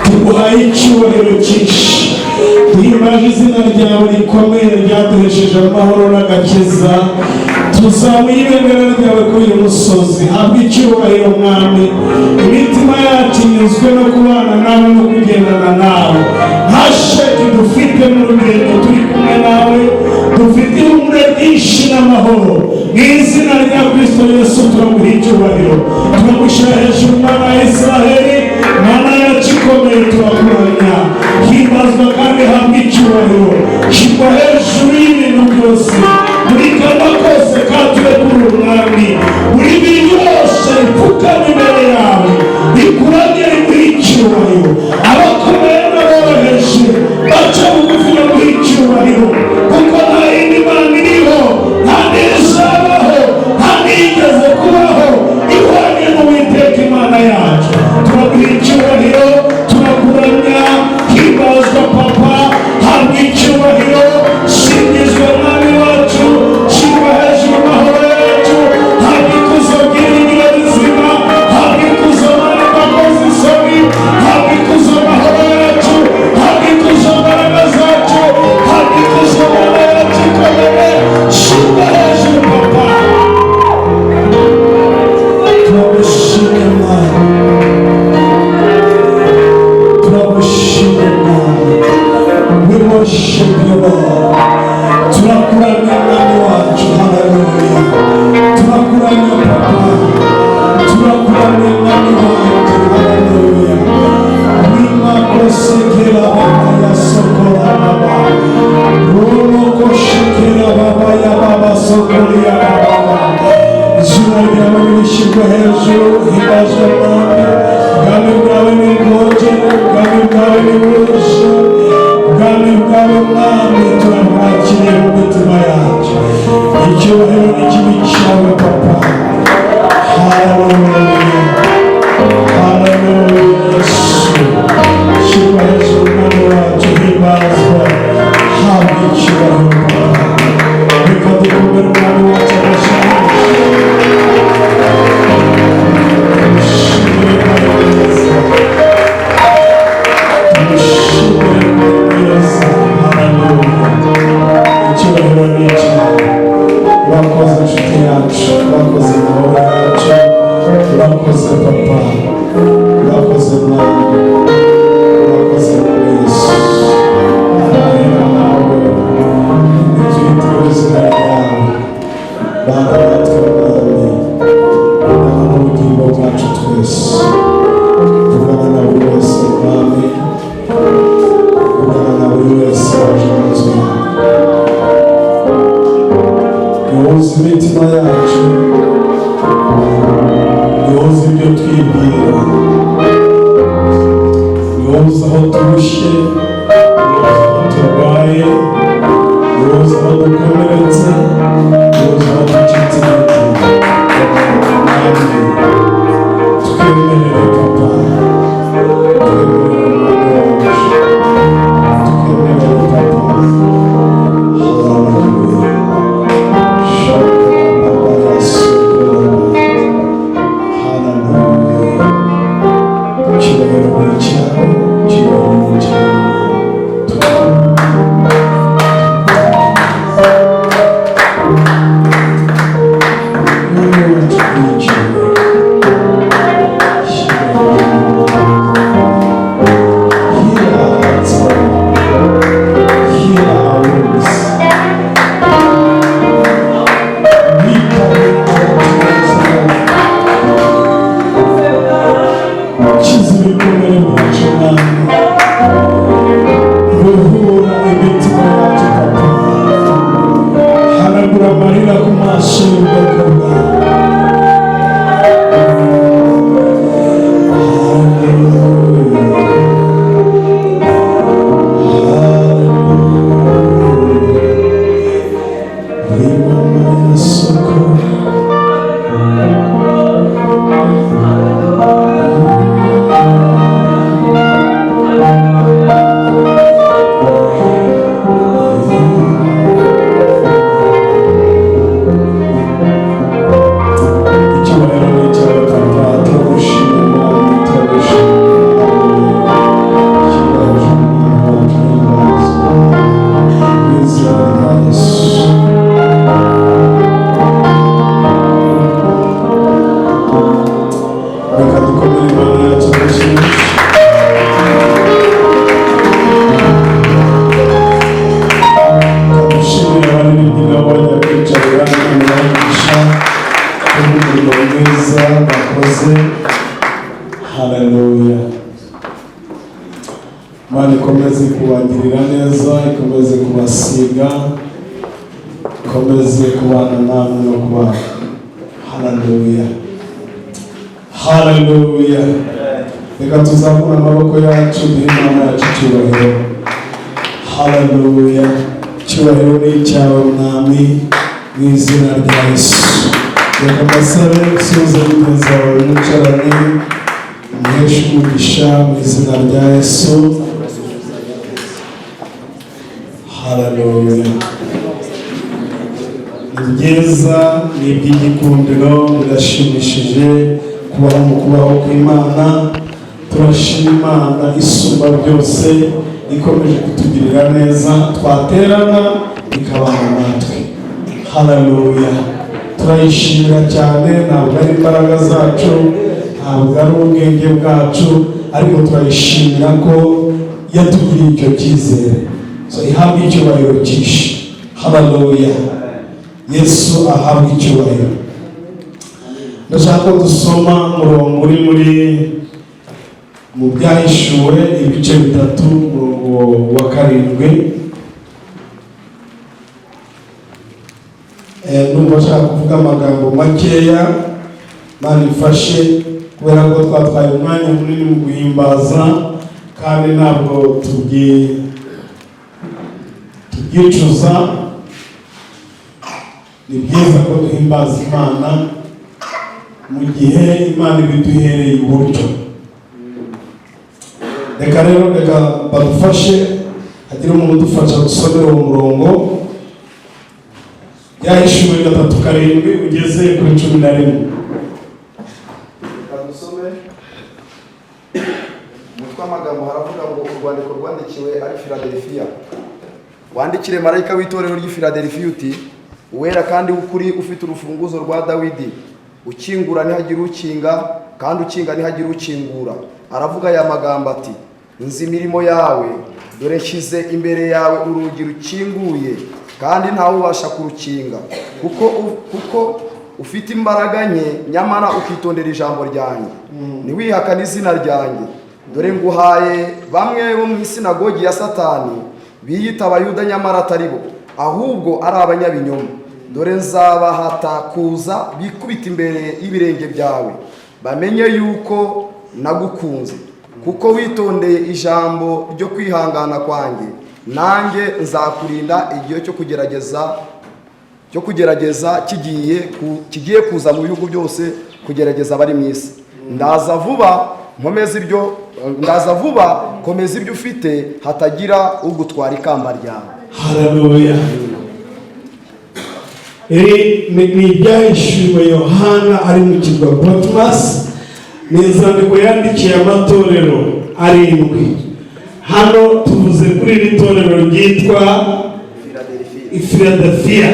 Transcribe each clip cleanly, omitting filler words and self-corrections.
Tuguhaye icyubahiro cyinshi, duhimbaje izina ryawe rikomeye ryaduhesheje amahoro n'agakiza. Tuzamuye ibendera ryawe kuri uyu musozi. Habwa icyubahiro, Mwami. Imitima yacu inyuzwe no kubana nawe no kugendana nawe. Nta sheki dufite mu rugendo, turi kumwe nawe, dufite ihumure ryinshi n'amahoro. Mu izina rya Kristo Yesu turaguha icyubahiro, turagushyira hejuru, Mwana ya Israheli, Mana yacu ikomeye, turakuramya. Himbazwa kandi habwa icyubahiro, shyirwa hejuru y'ibintu byose. Buri kanwa kose kature kuri Umwami, buri vi ryose ripfukama imbere yawe, rikuramye, riguha icyubahiro. Abakomeye n'aboroheje baca bugufi baguha icyubahiro, kuko nta yindi Mana iriho, nta n'izabaho, nta n'iyigeze kubaho ihwanye n'Uwiteka Imana yacu. Turaguha icyubahiro, turakuramya. Himbazwa Papa, habwa icyubahiro, singizwa Mwami wacu, shyirwa hejuru mahoro yacu, habwa ikuzo, byiringiro bizima, habwa ikuzo, Mana idakoze isoni, habwa ikuzo, mahoro yacu, habwa ikuzo, mbaraga zacu, habwa ikuzo, Mana yacu ikomeye, shyirwa hejuru Papa. Turagushimye Mana, turagushimye Mwami. We worship you, Lord. Turakuramya Mwami wacu, haleluya. Turakuramya Papa, turakuramya Mwami wacu, haleluya. Rimakosekera baba ya sokora baba rumokoshekera baba ya baba sokoria baba. Izina ryawe rishyirwe hejuru, himbazwa Mwami. Ubwami bwawe ni bwogere, ubwami bwawe ni bwuje, ubwami bwawe Mwami turabwakiriye mu mitima yacu. Icyubahiro ni kibi cyawe Papa. Haleluya, haleluya. Yesu, shyirwa hejuru, Mwami wacu, himbazwa, habwa icyubahiro Papa. Reka dukomere Umwami wacu amashyi menshi. Tumushimire Imana neza, tumushimire Imana neza. Haleluya, icyubahiro ni icyawe. Urakoze inshuti yacu, urakoze amahoro yacu, urakoze Papa, urakoze Mwami, urakoze Mwami Yesu. Ahera hawe nitwitiriwe izina ryawe. Bana natwe Mwami, bana n'ubugingo bwacu twese, vugana na buri wese Mwami, vugana na buri wese waje mu nzu yawe. Niwoza imitima yacu, niwoza ibyo twibwira, niwoza aho turushye, niwoza aho turwaye, niwoza aho dukomeretse, niwoza aho ducitse intege. Mwami, twemerere Papa, twemerere Mwami wacu, twemerere Papa. Haleluya. Shaka Baba yasukura. Haleluya. Icyubahiro ni icyawe, icyubahiro ni icyawe. Mwami wacu, ni icyubahiro. Heal our hearts, Lord. Heal our wounds. We commit our tears, Lord. Kiza ibikomere byacu Mwami. Ruhura imitima yacu Papa. Hanagura amarira ku maso y'ubwoko bwawe. Hallelujah. Hallelujah. Rimama ya soko. Imana ikomeze kubagirira neza, ikomeze kubasiga, ikomeze kubana namwe no kubana. Haleluya, haleluya. Reka tuzamure amaboko yacu, duhe Imana yacu icyubahiro. Haleluya! Icyubahiro ni icyawe, Mwami, mu izina rya Yesu. Reka mbasabe usuhuze mugenzi wawe mwicaranye, umuheshe umugisha mu izina rya Yesu. Haleluya! Ni byiza, ni iby'igikundiro, birashimishije kubaho mu kubaho kw'Imana. Turashima Imana isumba byose, ikomeje kutugirira neza, twaterana ikabana natwe. Haleluya! Turayishimira cyane. Ntabwo ari imbaraga zacu, ntabwo ari ubwenge bwacu, ariko turayishimira ko yatugiriye icyo cyizere. So ihabwe icyubahiro cyinshi. Haleluya! Yesu ahabwe icyubahiro. Ndashaka ko dusoma umurongo uri mu Byahishuwe ibice 3, umurongo wa 7. Numva ashaka kuvuga amagambo makeya. Imana ifashe, kubera ko twatwaye umwanya munini mu guhimbaza, kandi ntabwo tubyicuza. Ni byiza ko duhimbaza Imana mu gihe Imana ibiduhereye uburyo. Reka rero, reka badufashe, hagire umuntu udufasha gusomera uwo murongo, Byahishuwe 3:7 ugeze kuri 11. Reka dusome. Umutwe w'amagambo haravuga ngo: "Urwandiko rwandikiwe ari Filadelifiya." Wandikire marayika w'itorero ry'i Filadelifiya uti: "Uwera kandi w'ukuri, ufite urufunguzo rwa Dawidi, ukingura ntihagire ukinga, kandi ukinga ntihagire ukingura, aravuga aya magambo ati: Nzi imirimo yawe. Dore nshyize imbere yawe urugi rukinguye, kandi ntawe ubasha kurukinga, kuko ufite imbaraga nke, nyamara ukitondera ijambo ryanjye, ntiwihakane izina ryanjye. Dore nguhaye bamwe bo mu isinagogi ya Satani, biyita Abayuda nyamara atari bo, ahubwo ari abanyabinyoma. Dore nzabahata kuza bikubita imbere y'ibirenge byawe, bamenye yuko nagukunze. Kuko witondeye ijambo ryo kwihangana kwanjye, nanjye nzakurinda igihe cyo kugerageza kigiye kuza mu bihugu byose, kugerageza abari mu isi. Ndaza vuba, nkomeza ibyo, ndaza vuba, komeza ibyo ufite, hatagira ugutwara ikamba ryawe." Haleluya! Iri ni Ibyahishuwe Yohana ari mu kirwa Patmos. Ni inzandiko yandikiye amatorero arindwi. Hano tuvuze kuri iri torero ryitwa Philadelphia.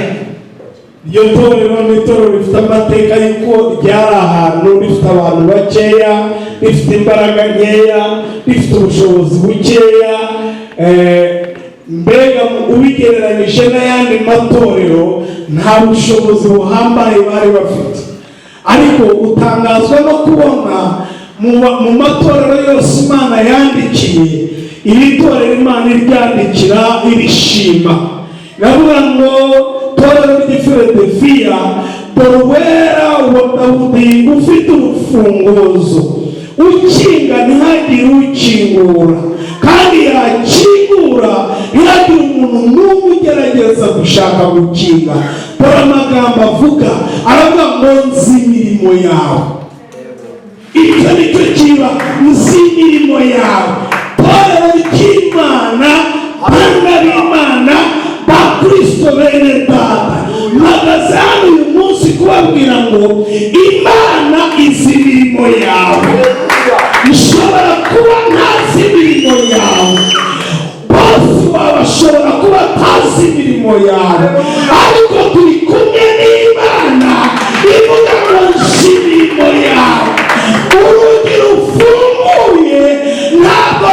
Iryo torero ni itorero rifite amateka y'uko ryari ahantu rifite abantu bakeya, rifite imbaraga nkeya, rifite ubushobozi bukeya. Mbega ubigereranyije n'ayandi matorero, nta bushobozi buhambaye bari bafite. Ariko utangazwa no kubona mu matorero yose Imana yandikiye, iri torero Imana iryandikira irishima. Iravuga ngo: "Torero ry'i Filadelfiya, dore Uwera wa Dawudi, ufite urufunguzo, ukinga ntihagire ukingura, kandi yakingura ntihagire umuntu n'umwe ugerageza gushaka gukinga. Dore amagambo avuga, aravuga ngo: Nzi imirimo yawe." Icyo ni cyo kiba: nzi imirimo yawe. Torero ry'Imana, bana b'Imana, ba Kristo, bene Data, mpagaze hano uyu munsi kubabwira ngo Imana izi imirimo yawe. Ishobora kuba ntazi imirimo yawe, boss wawe ashobora kuba atazi imirimo yawe, ariko turi kumwe n'Imana ivuga ngo: "Nzi imirimo yawe." Urugi rufunguye ntabwo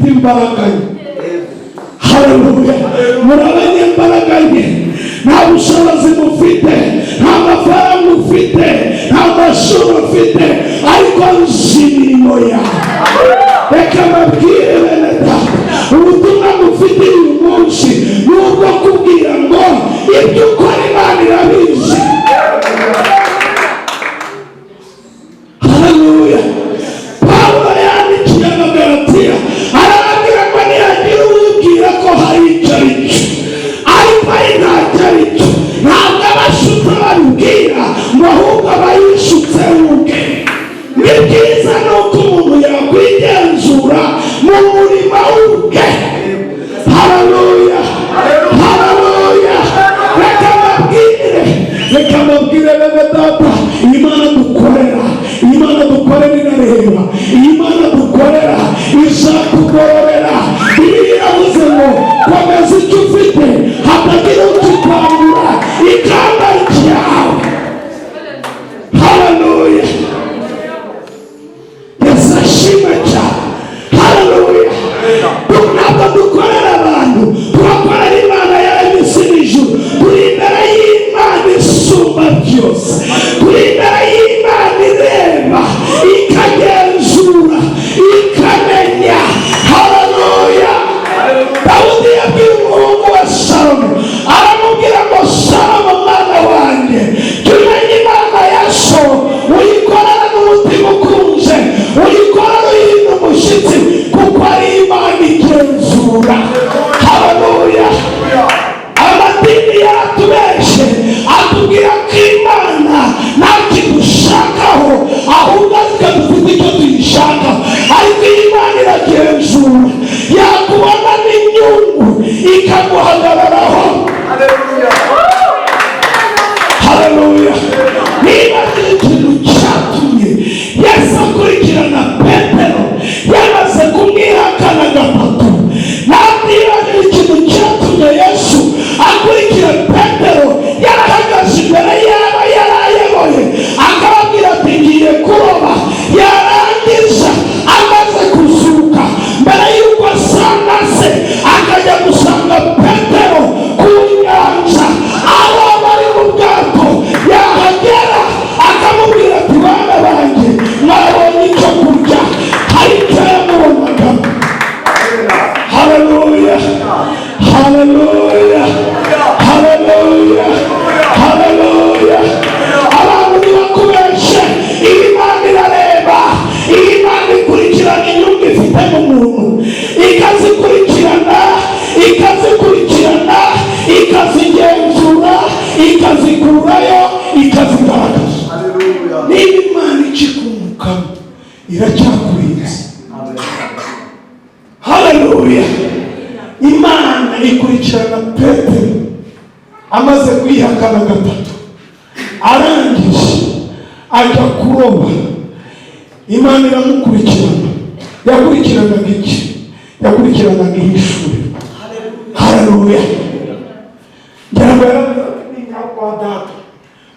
Mufite imbaraga nke. Haleluya! Muri abanyembaraga nke. Nta bushobozi mufite, nta mafaranga ufite, nta mashuri ufite, ariko nzi imirimo yawe. Reka mbabwire bene data, ubutumwa mufite uyu munsi ni ubwo kubwira ngo ibyo ukora Imana irabizi. Haleluya! Pawulo yandikiye Abagalatiya, arababwira ngo nihagira uwibwira ko hari icyo ari cyo ariko ari ntacyo ari cyo, ntabwo abashutse babibwira ngo, ahubwo aba yishutse we ubwe. Ni byiza ni uko umuntu yakwigenzura mu murimo w'ubwe. Haleluya, haleluya! Reka mbabwire, reka mbabwire bene data, Imana dukorera, Imana dukorera irareba. Iyi Mana dukorera izakugororera. Bibiliya iravuze ngo komeza icyo ufite, hatagira ukikwambura ikamba ryawe. Haleluya! Yesu ashimwe cyane. Haleluya! Ntabwo dukorera abantu, turakorera Imana yaremye isi n'ijuru. Turi imbere y'Imana isumba byose, turi imbere y'Imana ireba, ikagenzura, ikamenya. Haleluya! Dawudi yabwiye umuhungu wa Salomo, aramubwira ngo: "Salomo mwana wanjye, jya umenya Imana ya so, uyikorana n'umutima ukunze, uyikorana uhinda umushyitsi, kuko ari Imana igenzura." Haleluya! Amadini yaratubeshe, atubwira ko Imana nta kidushakaho, ahubwo twe dufite icyo tuyishakaho. Ariko iyi Imana iragenzura, yakubona n'inyungu ikaguhagararaho. Haleluya! Niba ari ikintu cyatumye Yesu akurikirana Petero yamaze kumwihakana gatatu, niba ari ikintu cyatumye Yesu akurikira Petero yarahagaze imbere yaba yarayoboye, akababwira ati: "Ngiye kuroba," yarangiza amaze kuzuka, mbere y'uko asanga se, akajya gusanga Petero ku nyanja aho bari mu bwato, yahagera akamubwira ati: "Bana banjye, mwabonye icyo kurya?" Hari icyo yamubonagamo. Haleluya, haleluya, haleluya, haleluya! Abantu ntibakubeshe, iyi Mana irareba. Iyi Mana ikurikirana inyungu ifite mu muntu, ikazikurikirana, ikazikurikirana, ikazigenzura, ikazikurayo, ikazigaragaza. Niba Imana ikikungukamo, iracyakurinze. Haleluya! Imana ikurikirana Petero amaze kwihakana gatatu, arangije ajya kuroba, Imana iramukurikirana. Yakurikiranaga iki? Yakurikiranaga ihishurirwa. Haleluya! Ngira ngo yaravuze ati: "Kwa data,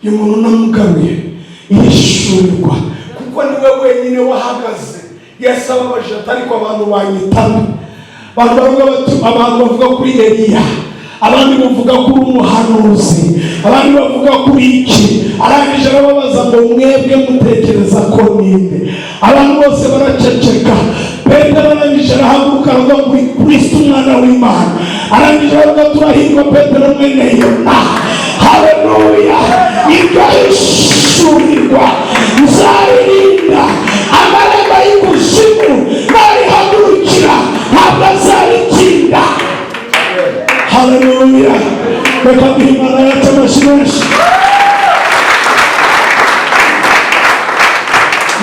uyu muntu namugaruye ihishurirwa," kuko niwe wenyine wahagaze. Yesu ababaje ati: "Ariko abantu banyitana?" Abantu bavuga bati, abantu bavuga kuri Eliya, abandi bavuga kuri umuhanuzi, abandi bavuga kuri iki. Arangije arababaza ngo: "Mwebwe mutekereza ko ninde?" Abantu bose baraceceka. Petero arangije arahaguruka, aravuga kuri Kristo, umwana w'Imana. Arangije aravuga: "Turahirwa Petero mwene Yona." Haleluya! Iryo hishurirwa nzaririnda, amarembo y'ikuzimu narihagurukira ntabwo azaritsinda. Haleluya! Reka duhe Imana yacu amashyi menshi.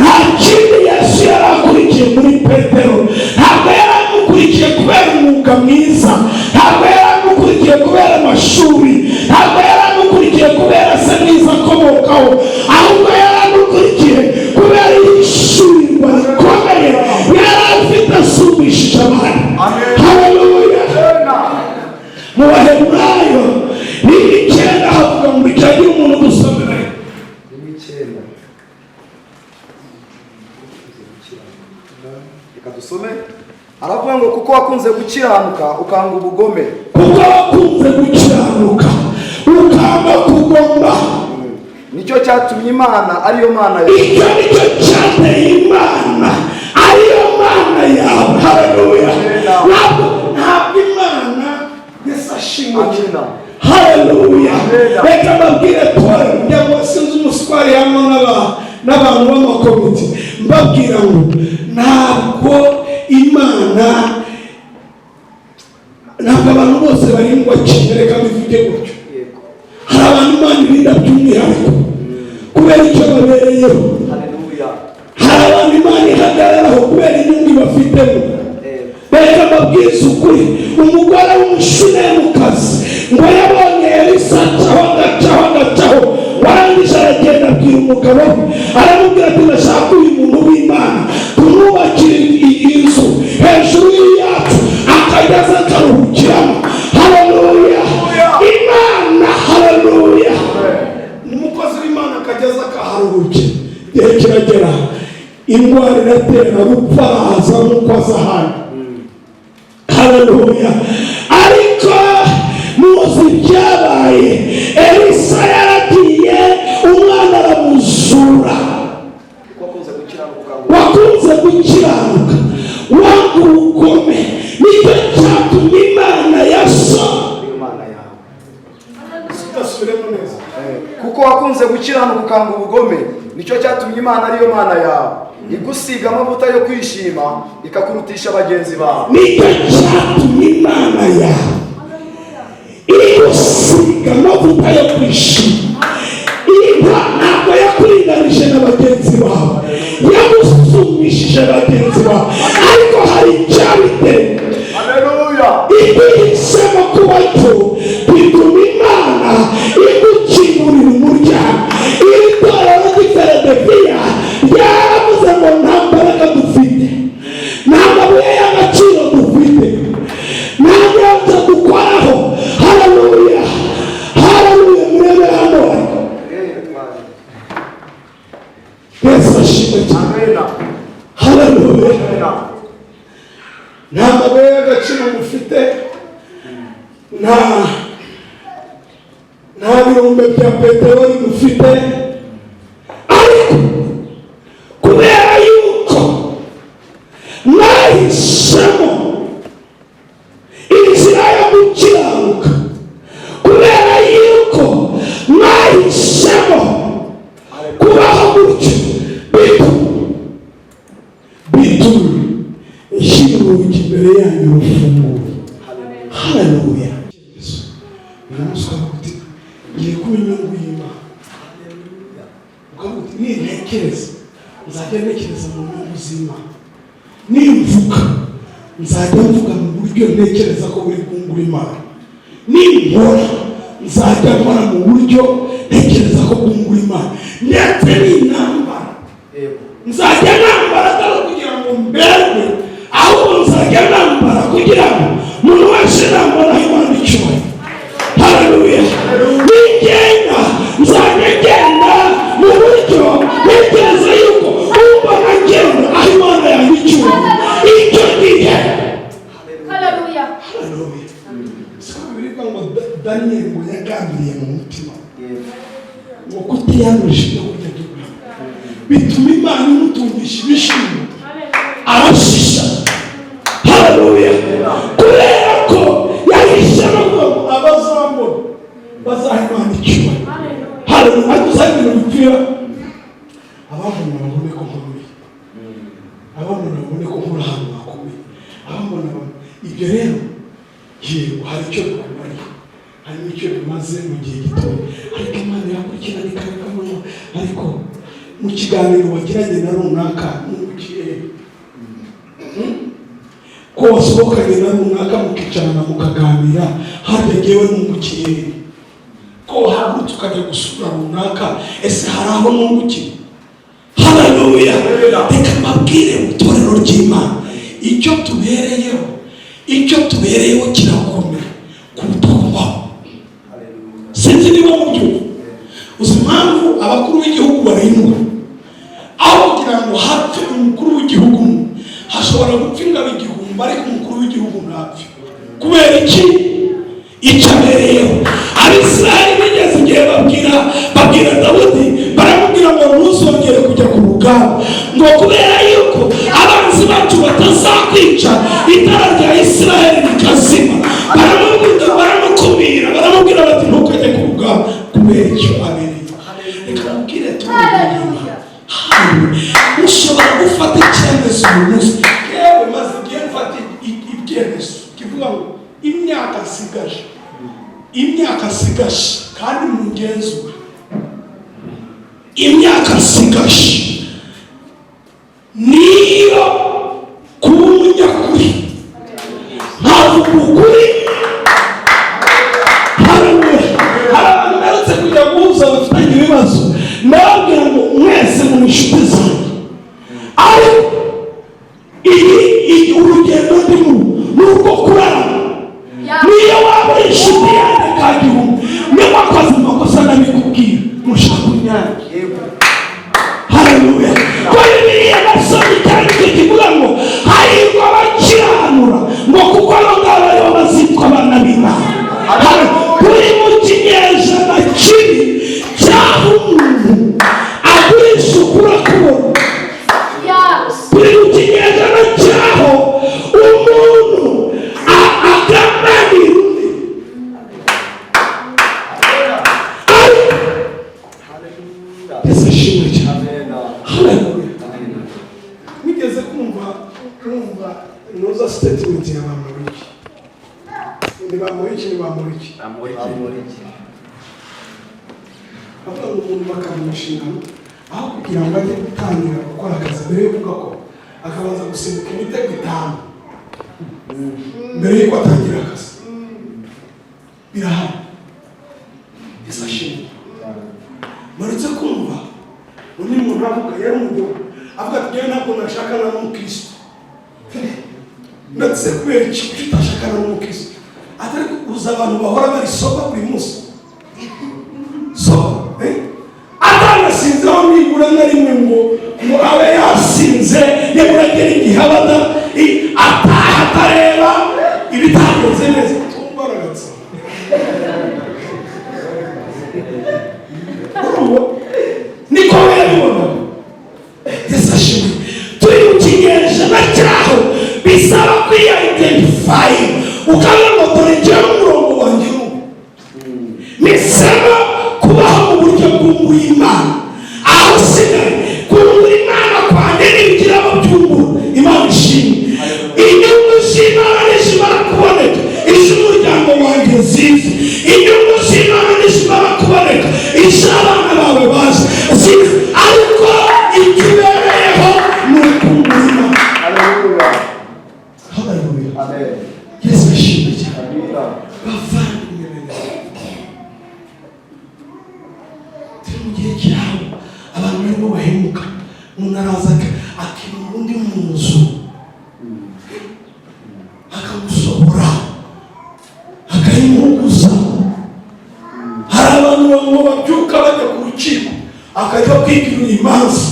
Nta kindi Yesu yari akurikiye muri Petero. Ntabwo yari amukurikiye kubera umwuga mwiza, ntabwo yari amukurikiye kubera amashuri, ntabwo yari amukurikiye kubera se mwiza akomokaho, ahubwo yari amukurikiye kubera ihishurirwa rikomeye yari afite asumbishije abandi. Haleluya! Mu Baheburayo 1:9 havuga ngo icyagira umuntu dusomere. 1:9. Reka dusome. Aravuga ngo kuko wakunze gukiranuka ukanga ubugome, Kuko wakunze gukiranuka ukanga kugomba, nicyo cyatumye Imana ariyo Mana yawe Icyo nicyo cyateye Imana ariyo Mana yawe. Haleluya! Ntabwo Imana, Yesu ashimwe. Amina. Haleluya! Amina. Reka mbabwire torero, kugira ngo sinzi umuswari hano n'abantu b'amakomite, mbabwira ngo ntabwo Imana, ntabwo abantu bose barindwa kimwe. Reka mbivuge gutyo. Hari abantu Imana irinda by'umwihariko kubera icyo babereyeho. Haleluya. Hari abantu Imana ihagararaho kubera inyungu ibafitemo. Reka mbabwize ukuri, umugore w'Umushunemukazi ngo yabonye Elisa acaho, agacaho, agacaho, warangije aragenda abwira umugabo we, aramubwira ati: "Ndashaka uyu muntu w'Imana tumwubakire inzu hejuru y'iyacu, akajya aza akaruhukiramo." Haleluya! Imana, haleluya! Umukozi w'Imana akajya aza akaharuhukira. Igihe kiragera, indwara iratera, rupfa araza nk'uko aza ahandi. Haleluya! Ariko muzi ibyabaye, Elisa yaragiye, umwana aramuzura. Kuko wakunze gukiranuka ukanga Wakunze gukiranuka wanga ubugome, nicyo cyatumye Imana ya so ariyo Mana yawe. Gasubiremo neza. Kuko wakunze gukiranuka ukanga ubugome, nicyo cyatumye Imana ariyo Mana yawe igusiga amavuta yo kwishima, ikakurutisha bagenzi bawe. Nicyo cyatumye Imana yawe igusiga amavuta yo kwishima. Inka ntabwo yakuringanije na bagenzi bawe, yagusumishije bagenzi bawe, ariko hari icyabiteye. Haleluya. Ibyo kuba cyo bituma Imana igukingurira umuryango. Iri torero ry'i Filadelfiya ryaravuze ngo nta mbaraga dufite, nta mabuye y'agaciro dufite, nta nyanja dukoraho. Haleluya, haleluya! Murebe hano, ariko Yesu ashimwe cyane. Amena. Haleluya! Amena. Nta mabuye y'agaciro mufite, nta birombe bya peteroli dufite, ariko kubera yuko mwahisemo inzira yo gukiranuka, kubera yuko mwahisemo kubaho gutyo, bituma nshyira urugi imbere yanyu rufunguye. Haleluya! Uyu munsi ukavuga uti: "Ngiye kuba inyungu y'Imana." Ukavuga uti: "Nintekereza nzajya ntekereza mu nyungu z'Imana, nimvuga nzajya mvuga mu buryo ntekereza ko buri bwungura Imana, ninkora nzajya nkora mu buryo ntekereza ko bwungura Imana, ndetse n'intambara nzajya nambara atari kugira ngo mberwe, ahubwo nzajya nambara kugira ngo umuntu wese nambara Imana icyubahiro." Haleluya! Nigenda nzajya ngenda mu buryo ntekereza yuko umbona ngenda aho Imana yanjye icyubahiro icyo gihe. Haleluya. Haleluya! Siko bivuga ngo Daniyeli ngo yagambiriye mu mutima ngo kutiyandurisha ibyo kurya by'ubwami, bituma Imana imutungisha ibishimbo, arashisha. Haleluya! Kubera ko yahisemo ngo abazambona bazaha Imana icyubahiro. Haleluya! Ariko usanga ibintu bipfira abambona babone ko nkomeye, abambona babone ko nkora ahantu hakomeye, abambona babone ibyo. Rero yego, hari icyo bikumariye, hari n'icyo bimaze mu gihe gitoya, ariko Imana irakurikirana ikareka. Ariko mu kiganiro wagiranye na runaka nungukiye ko wasohokanye na runaka mukicarana mukaganira, harya ngewe nungukiye ko wahagurutse ukajya gusura runaka? Ese hari aho nungukiye? Haleluya! Reka mbabwire mu itorero ry'Imana, icyo tubereyeho, icyo tubereyeho kirakomeye kuruta kubaho. Sinzi niba mubyumva. Uzi impamvu abakuru b'igihugu barindwa? Aho kugira ngo hapfe umukuru w'igihugu umwe, hashobora gupfa ingabo 1000. 1000, ariko umukuru w'igihugu ntapfe. Kubera iki? Icyo abereyeho. Abisirayeli bigeze igihe babwira Dawudi, baramubwira ngo ntuzongere kujya ku rugamba, ngo kubera yuko abanzi bacu batazakwica, itara rya Isirayeli rikazima. Baramubwira, baramukumira, baramubwira bati ntukajye ku rugamba, kubera icyo abereyeho. Reka mubwire, Hallelujah. ushobora gufata icyemezo uyu munsi. Yewe, maze igihe mfata ibyemezo kivuga ngo imyaka nsigaje, imyaka nsigaje, kandi mungenzure, imyaka nsigaje niyo kuba umunyakuri, nkavuga ukuri. Haleluya! Hari abantu mperutse kujya guhuza bafitanye ibibazo, ndababwira ngo mwese mu inshuti zanjye, ariko iyi urugendo ndimo ni urwo kurara. Niyo waba uri inshuti yanjye ka gihumbi, niyo wakoze amakosa ndabikubwira, mushaka unyange. Haleluya! Ko Bibiliya nasomye icyanditswe kivuga ngo hahirwa abakiranura, ngo kuko abo ngabo aribo bazitwa abana b'Imana. Turi mu kinyejana kibi cy'aho umuntu agurisha ukuri akubona. Turi mu kinyejana cy'aho umuntu agambanira undi, ariko Yesu ashimwe cyane. Haleluya! Wigeze kumva nuza statement ya Bamporiki? Ni Bamporiki, ni Bamporiki. Avuga ngo umuntu bakamuha inshingano, aho kugira ngo ajye gutangira gukora akazi, mbere yo kugakora akabanza gusimbuka imitego itanu mbere y'uko atangira akazi. Birahari. Yesu ashimwe. Muretse kumva undi muntu avuga, yari umugabo, avuga ati njyewe ntabwo nashakana n'umukristo. Ndetse kubera iki? Kuki utashakana n'umukristo? Atari kuza abantu bahora bari sober buri munsi, sober, eh? Atanasinzeho nibura na rimwe, ngo abe yasinze, nibura agera igihe aba ataha atareba ibitagenze neza. Tumva aragatsinda. Urumva niko we yabibonaga. Yesu ashimwe. Turi mu kinyejana cyaho bisaba kwiya-identifying, ukavuga ngo dore njyewe umurongo wanjye ni ubu, nisaba kubaho mu buryo bwungura Imana, aho usigaye kungura Imana kwanjye nibigira abo byungura, Imana ishimwe. Inyungu z'Imana nizimara kuboneka, iz'umuryango wanjye zize. Inyungu z'Imana nizimara kuboneka, iz'abana bawe bazi zize, ariko icyo ubereyeho ni ukungura Imana. Haleluya. Haleluya! Amen. Yesu ashimwe cyane. Amina. Bavandimwe bene data, turi mu gihe cyabo abantu barimo bahemuka. Umuntu araza akimura undi mu nzu, akamusohora, akayimuguza. Hari abantu ngo babyuka bajya ku rukiko, akajya kwigira imanza,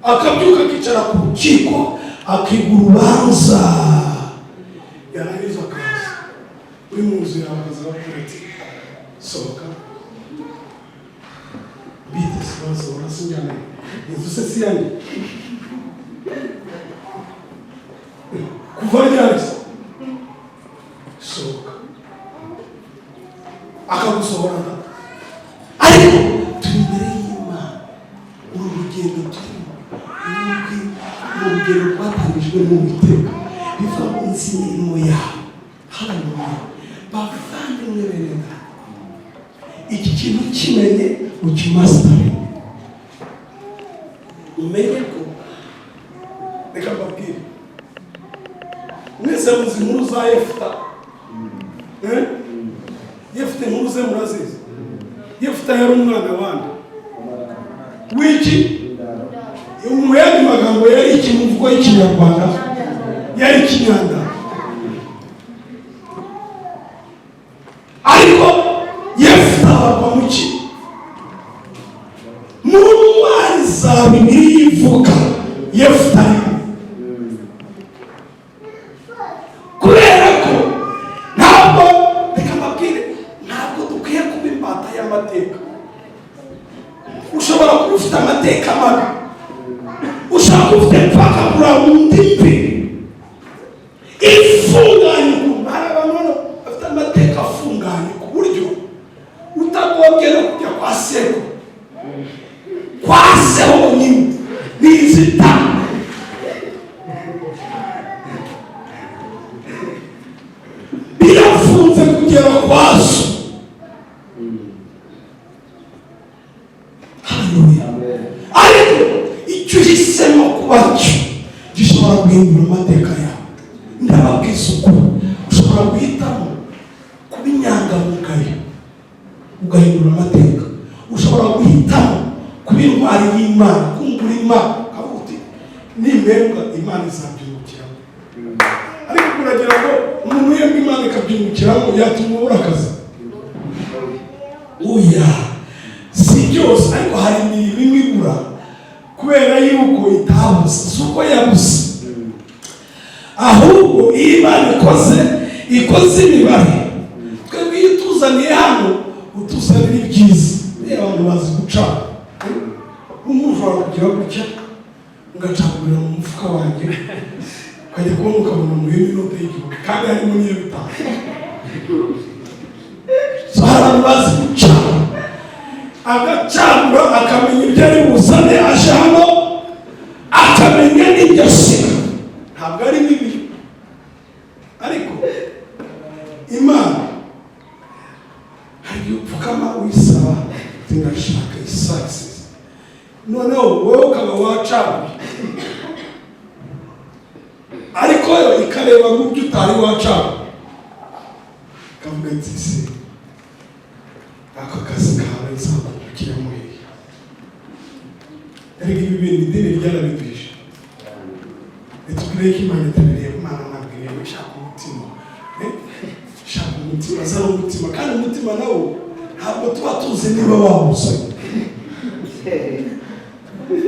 akabyuka akicara ku rukiko, akiga urubanza, yarangiza akaza uri mu nzu yawe, akaza akakubwira ati sohoka. Bite se? Basohora sinjyana inzu se si yanjye? Kuva ryari se? Sohoka. Akagusohorana. Ariko turi imbere y'Imana. Uru rugendo turimo ni urugendo rwatangijwe n'Uwiteka, bivuga ngo nzi imirimo yawe. Haleluya! Bavandimwe bene data, iki kintu kimenye, ukimasitare, umenye ko, reka mbabwire, mwese muzi inkuru za Yefuta, eh? Yefuta, inkuru ze murazizi. Yefuta yari umwana wande? W'iki? Mu yandi magambo yari iki mu mvugo y'Ikinyarwanda? Yari ikinyandaro. Ariko Yefuta bava mu ki? Mu ntwari za Bibiliya ivuga, Yefuta arimo. Ushobora kuba ufite background mbi ifunganye ukuntu. Hari abantu hano bafite amateka afunganye ku buryo utagombye no kujya kwa sekuru, kwa se honyine ni inzitane. Birafunze kugera kwa so. Haleluya! Ariko icyo uhisemo kuba cyo gishobora guhindura amateka yawe. Ndababwiza ukuri, ushobora guhitamo kuba inyangamugayo ugahindura amateka. Ushobora guhitamo kuba intwari y'Imana, kumbura Imana, ukavuga uti: "Nimpembwa Imana izabyungukiramo." Ariko uragira ngo umuntu uhembwa Imana ikabyungukiramo yatuma ubura akazi? Oya, si byose, ariko hari imirimo imwe ibura kubera yuko itabuze. Si uko yabuze, ahubwo iyo Imana ikoze imibare. Twebwe iyo utuzaniye hano, utuzanira ibyiza. Iyo abantu bazi gucana, umuntu ushobora kugira gutya ugacagurira mu mufuka wanjye, ukajya kubona ukabona mu inote y'1000 kandi harimo n'iyo 5. So hari abantu bazi gucana, agacagura, akamenya ibyo ari buzane aje hano, akamenya n'ibyo asiga. Ntabwo ari bibi, ariko Imana hari igihe upfukama uyisaba uti: "Ndashaka iyi success." Noneho wowe ukaba wacaguye, ariko yo ikareba mu byo utari wacaguye, ikavuga iti: "Se aka kazi kawe nzakungukiramo hehe?" Erega ibi bintu idini ryarabiduhishe. Ritubwire ko Imana itabireba. Imana ntabwo ireba, ishaka umutima. Ishaka umutima, azana umutima, kandi umutima nawo ntabwo tuba tuzi niba wawuzanye.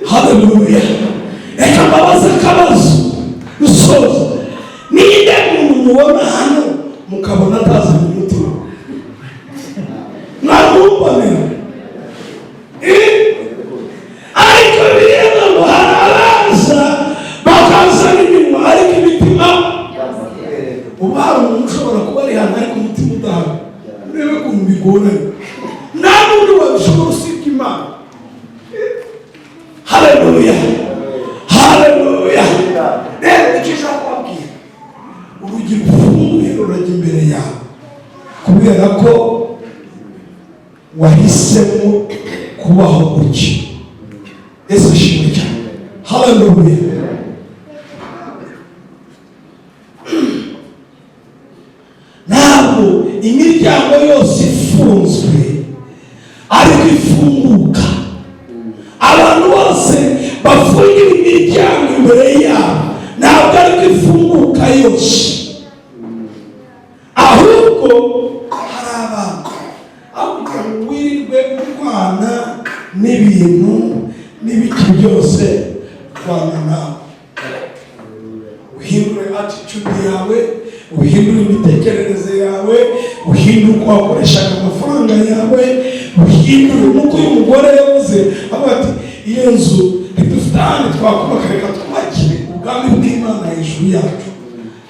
Haleluya! Reka mbabaze akabazo rusoza: ninde muntu mubona hano mukabona atazanye umutima? Mwamumbonera? Ariko bireba ngo hari abaza bakazana iminwa ariko imitima. Ubu hari umuntu ushobora kuba ari hano ariko umutima udahari. Urebe ukuntu bigoranye, nta n'undi wabishobora usibye Imana. Haleluya, haleluya! Rero icyo ushaka kubabwira, urugi rufunguye rurajya imbere yawe kubera ko wahisemo kubaho gutya. Yesu ashimwe cyane. Haleluya! Ntabwo imiryango yose ifunzwe ariko ifunguka. Abantu bose bafungira imiryango imbere yabo ntabwo ariko ifunguka yose, ahubwo hari abantu, aho kugira ngo wirirwe urwana n'ibintu n'ibiki byose, rwana nawe, uhindure attitude yawe, uhindure imitekerereze yawe, uhindure uko wakoreshaga amafaranga yawe, uhindure nk'uko uyu mugore yavuze, avuga ati: "Iyo nzu ntidufite ahandi twakubaka, reka twubakire ubwami bw'Imana hejuru yacu."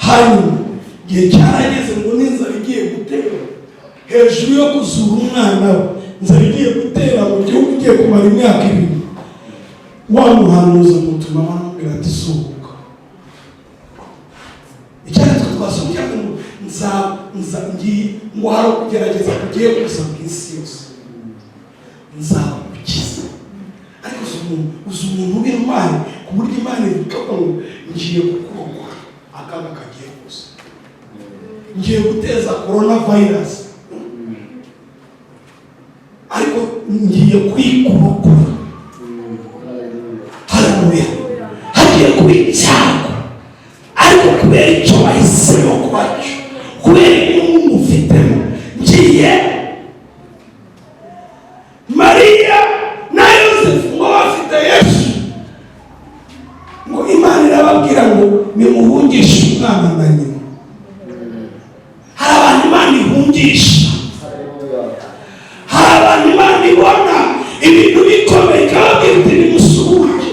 Hanyuma igihe cyarageze ngo n'inzara igiye gutera, hejuru yo kuzura umwana we, inzara igiye gutera mu gihugu, igiye kumara imyaka 2, wa muhanuzi amutuma, aramubwira ati: "Suhuka." Icyanditswe twasomye ngo nza nza ngiye, ngo hari ukugerageza kugiye kuza mu isi yose, nzagukiza. Ariko uzi umuntu w'intwari ku buryo Imana ivuga ngo: "Ngiye kukurokora akaga kagiye kuza, ngiye guteza corona virus, ariko ngiye kwikurokora." Haleluya! Hagiye kuba icyago, ariko kubera icyo wahisemo kuba cyo, kubera inyungu ufitemo, ngiye. Mariya na Yosefu ngo bafite Yesu, ngo Imana irababwira ngo nimuhungishe umwana na nyina. Hari abantu Imana ihungisha, hari abantu Imana ibona ibintu bikomeye ikababwira iti: "Nimusuhuke,"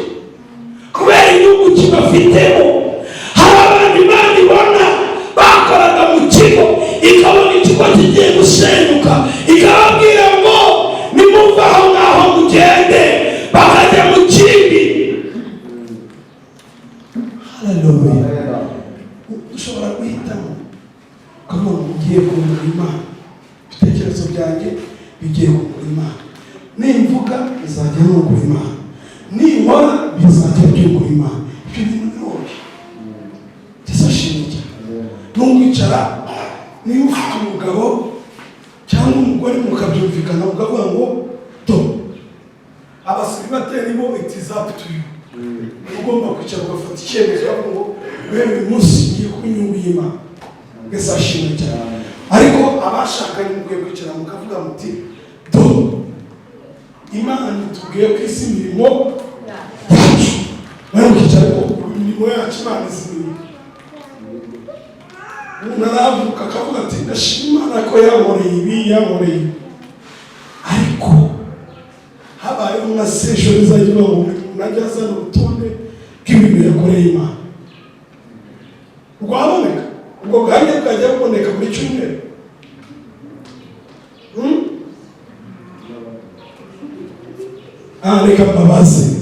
kubera Inyungu kibafitemo. Hari abantu Imana ibona bakoraga mu kigo, ikabona ikigo kigiye gusenyuka, ikababwira ngo nimuve aho ngaho mugende, bakajya mu kindi. Haleluya! Ushobora guhitamo ukavuga ngo ugiye kungura Imana, ibitekerezo byanjye bigiye kungura Imana, nimvuga bizajya nungura Imana, ninkora bizajya byungura Imana. Ibyo bintu biroroshye. Yesu ashimwe cyane. Ntukwicara, niba ufite umugabo cyangwa umugore mukabyumvikana, ukavuga ngo do abasiribateri bo, it is up to you. Ugomba kwicara ugafata icyemezo, ukavuga ngo guhera uyu munsi ngiye kuba inyungu y'Imana. Yesu ashimwe cyane. Ariko abashakanye mukwiye kwicara mukavuga muti do Imana itubwiye ko isi imirimo yacu, nawe mukicara ko imirimo yacu Imana izi imirimo. Umuntu aravuka akavuga ati ndashima Imana ko yankoreye ibi, yankoreye ibi. Ariko habayeho nka session izajya iba ngo buri muntu ajye azana urutonde bw'ibintu yakoreye Imana, rwaboneka. Ubwo buhamya bwajya buboneka buri cyumweru. Hmm? Ah, reka mbabaze,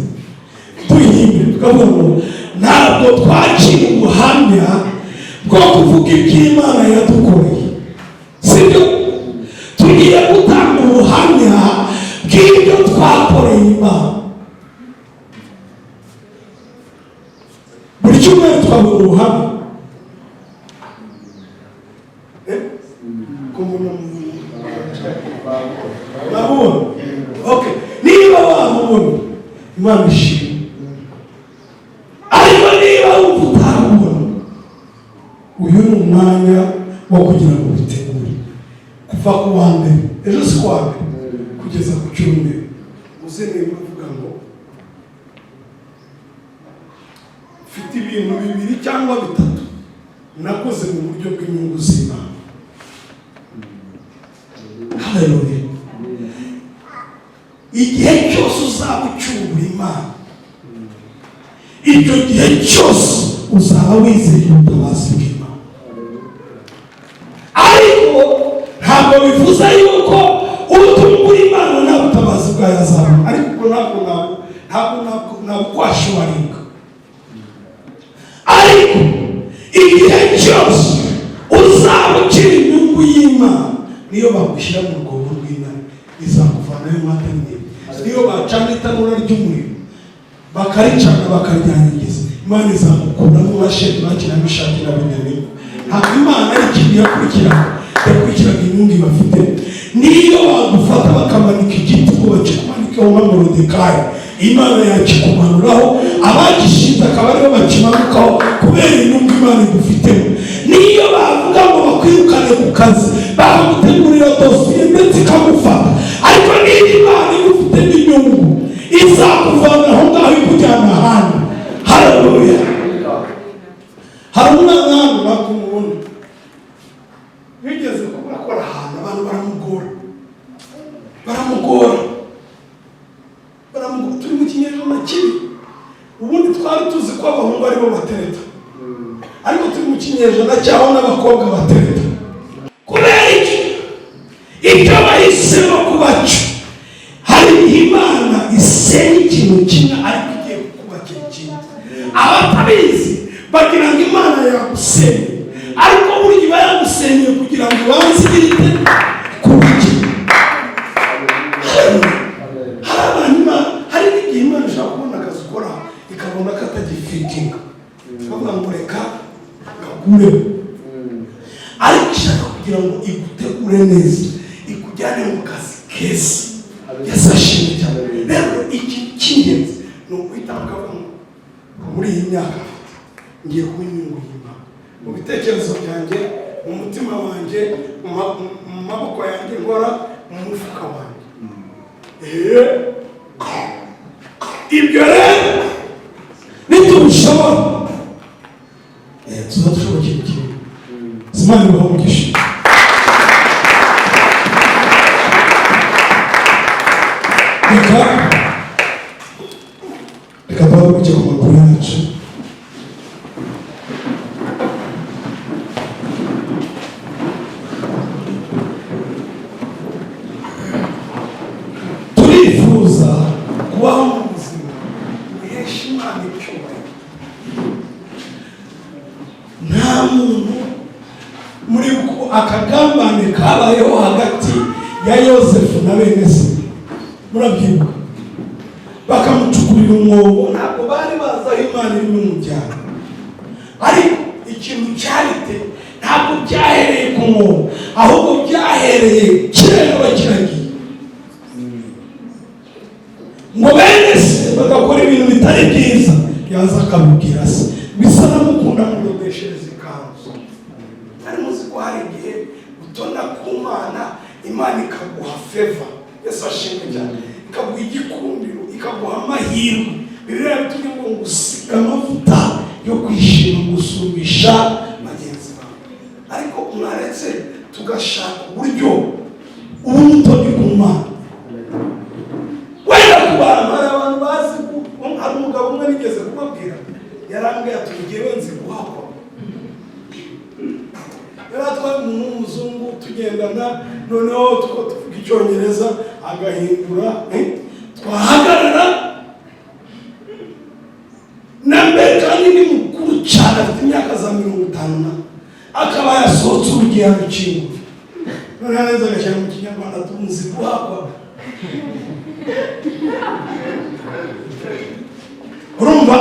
duhimbe tukavuga ngo ntabwo twakira ubuhamya bwo kuvuga iby'Imana yadukoreye, sibyo? Tugiye gutanga ubuhamya bw'ibyo twakoreye Imana. Buri cyumweru twabona ubuhamya. Eh? Ko mbona mwabubona? Okay, niba wabubona, Imana ishimwe. Ariko niba wumva utabubona, uyu ni umwanya wo kugira ngo witegure kuva ku wa mbere, ejo si ku wa mbere, kugeza ku cyumweru, uze niba uvuga ngo mfite ibintu bibiri cyangwa bitatu nakoze mu buryo bw'inyungu z'Imana. Haleluya! Igihe cyose uzaba ucyungura Imana, icyo gihe cyose uzaba wizeye ubutabazi bw'Imana. Ariko ntabwo bivuze yuko utungura Imana nta butabazi bwayo azabona. Ariko ubwo ntabwo nabukwashuwaringa. Ariko igihe cyose uzaba ukiri inyungu y'Imana, niyo bagushyira mu rwobo rw'intare, izakuvanayo nka Daniyeli. Niyo bacana itanura ry'umuriro, bakaricana, bakaryangiza, Imana izamukuramo nka Shediraki na Mishaki na Abedenego. Ntabwo Imana ari ikintu yakurikiraga, yakurikiraga inyungu ibafite. Niyo bagufata bakamanika igiti ngo bakikumanikeho nka Morodekayi, Imana yakikumanuraho, abagishinze akaba aribo bakimanukaho kubera inyungu Imana igufitemo. Niyo bavuga ngo bakwirukane ku kazi, bakagutegurira dosiye ndetse ikagufata, ariko niba Imana igufitemo inyungu, izakuvana aho ngaho ikujyana ahandi. Haleluya! Hari umwana hano, ntabwo umubona, wigeze kuba akora ahantu, abantu baramugora, baramugora, baramugora. Turi mu kinyejana kibi. Ubundi twari tuzi ko abahungu aribo batereta, ariko turi mu kinyejana cyaho n'abakobwa batereta. Kubera iki? Icyo bahisemo kuba cyo. Hari igihe Imana isenya ikintu kimwe ariko igiye kukubakira ikindi. Abatabizi bagira ngo Imana yagusenye, ariko burya iba yagusenyeye kugira ngo ibanze igire ite? Kubakira. Hari abantu hari n'igihe Imana ishobora kubona akazi ukora, ikabona ko atagifitinga, ikavuga ngo reka gakureho, ariko ishaka kugira ngo igutegure neza, ikujyane mu kazi keza. Yesu ashimwe cyane. Rero ikintu cy'ingenzi ni uguhitamo ukavuga ngo muri iyi myaka mfite ngiye kuba inyungu y'Imana mu bitekerezo byanjye, mu mutima wanjye, mu maboko yanjye nkora, mu mufuka wanjye. Ibyo rero nitubishobora, tuzaba dushobora ikintu kimwe. Imana ibahe umugisha. Reka duhaguruke ku maguru yacu. Nta muntu muri akagambane kabayeho hagati ya Yosefu na bene se, murabyibuka, bakamucukurira umwobo. Ntabwo bari bazi aho Imana irimo umujyana, ariko ikintu cyarite ntabwo byahereye ku mwobo, ahubwo byahereye kera bakiragiye, ngo bene se bagakora ibintu bitari byiza, yaza akabibwira se, bisa namukunda mudodeshereza ikanzu. Ari muzi ko hari igihe utona ku Mana, Imana ikaguha favor, Yesu ashimwe cyane, ikaguha igikundiro, ikaguha amahirwe. Bibiliya bitubwiye ngo ngusiga amavuta yo kwishima gusumbisha bagenzi bawe. Ariko mwaretse tugashaka uburyo uba umutoni ku Mana. Wenda ku bantu, hari abantu bazi, hari umugabo umwe nigeze kubabwira, yarambwiye ati: "Njyewe nzi guhakwa." Yari atwaye umuntu w'umuzungu, tugendana, noneho tuko tuvuga Icyongereza agahindura, twahagarara na mbere, kandi ni mukuru cyane, afite imyaka za 50 na, akaba yasohotse urugi yarukingura, noneho neza agashyira mu Kinyarwanda: "Tuzi guhakwa." Urumva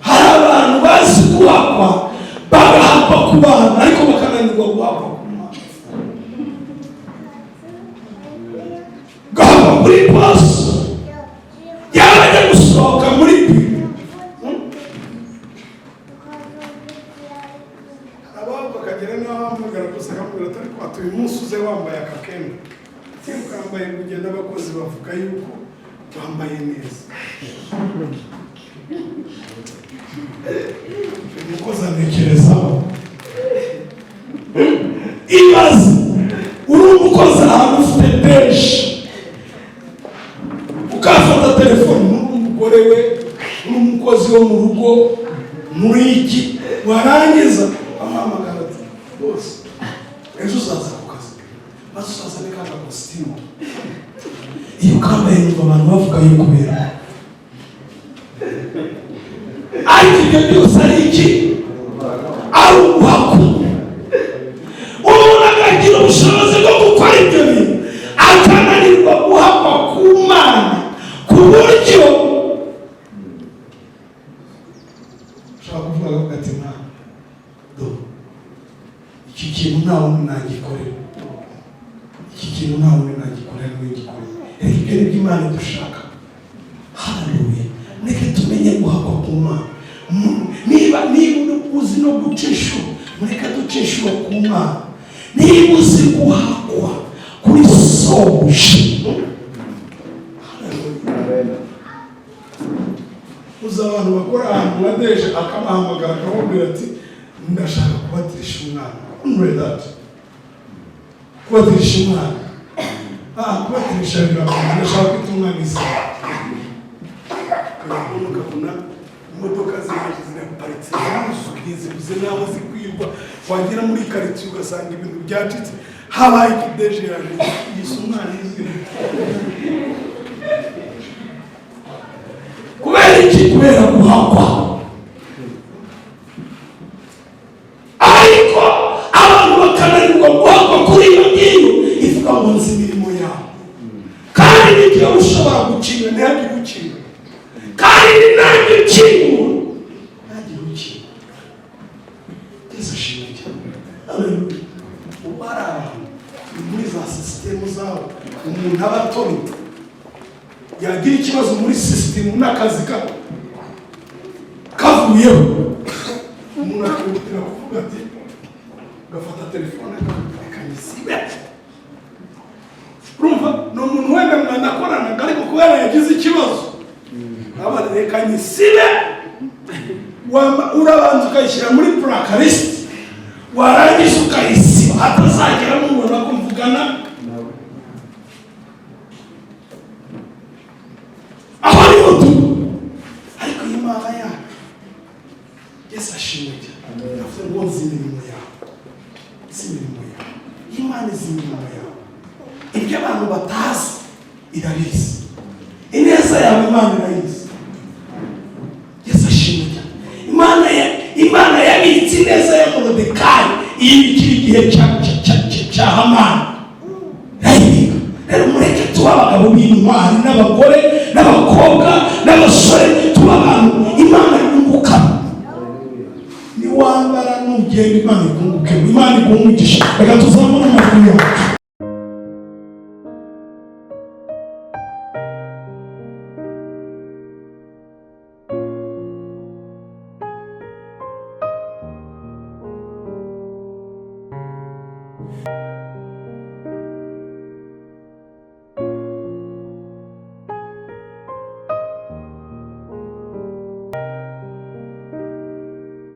hari abantu bazi guhakwa, bagahakwa ku bantu, ariko bakananirwa guhakwa ku Mana. Gahakwa kuri boss, yaba ajya gusohoka muri biro. Ababo bakagera n'aho ahamagara gusa, akamubwira ati: "Ariko ati uyu munsi uze wambaye aka kenda, ukambaye kugenda, abakozi bavuga yuko wambaye neza." Umukozi anekerezaho. Ibaze uri umukozi ahantu, ufite benshi, ukafata telefone, muri umugore we, uri umukozi wo mu rugo, muri iki, warangiza amuhamagara ati: "Bose, ejo uzaza ku kazi, maze uzazane ka kositimu. Iyo ukambaye numva abantu bavuga yuko ubera." Ariko ibyo byose ari iki? Ari uguhaku. Umuntu akagira ubushobozi bwo gukora ibyo bintu, akananirwa guhakwa ku Mana, ku buryo ushobora kuvuga akavuga ati: "Mwana, do iki kintu nta wundi nagikorera, iki kintu nta wundi nagikorera, niwe gikorera." Reka ibyo ni byo Imana idushaka. Haleluya! Mureke tumenye guhakwa ku Mana. Niba uzi no guca inshuro, mureke duce inshuro ku Mana. Niba uzi guhakwa kuri sobuja. Haleluya! Uzi abantu bakora ahantu nka DG, akabahamagara akamubwira ati: "Ndashaka kubatirisha umwana." Only that, kubatirisha umwana, kubatirisha birakomeye, ndashaka kwita umwana izina. Ukabona ukabona imodoka ziraje, ziraparitse, ziruzuye, zibuze n'aho zikwirwa. Wagera muri karitsiye ugasanga ibintu byacitse, habaye iki? DG yaje yise umwana izina. Kubera iki? Kubera guhakwa. Ariko abantu bakananirwa guhakwa kuri iyo ngiyo ivuga ngo: "Nzi imirimo yawe." Kandi n'igihe ushobora gukinga, ntihagire ukinga, kandi ni nanjye ukingura, ntihagire ukinga. Yesu ashimwe cyane. Haleluya! Ubu hari abantu muri za sisitemu zabo, umuntu aba atomye, yagira ikibazo muri sisitemu n'akazi kavuyeho, umuntu akihutira kuvuga ati, gafata telefone, reka nyisibe. Urumva ni umuntu wenda mwanakoranaga, ariko kubera yagize ikibazo aba: "Reka nyisibe." Urabanza ukayishyira muri blacklist, warangiza ukayisiba, hatazagera mubona ko mvugana. Aho niho turi. Ariko iyi Mana yacu, Yesu ashimwe cyane, yavuze ngo: "Nzi imirimo yawe." Nzi imirimo yawe. Imana izi imirimo yawe. Ibyo abantu batazi irabizi. Ineza yawe Imana irayizi. Ineza ya Morodekayi iyibikira igihe cya Hamani, irayibika. Rero mureke tuba abagabo b'intwari, n'abagore n'abakobwa n'abasore, tuba abantu Imana yungukamo. Niwambara, nugenda, Imana ikungukemo. Imana iguhe umugisha. Reka tuzamure amajwi yacu.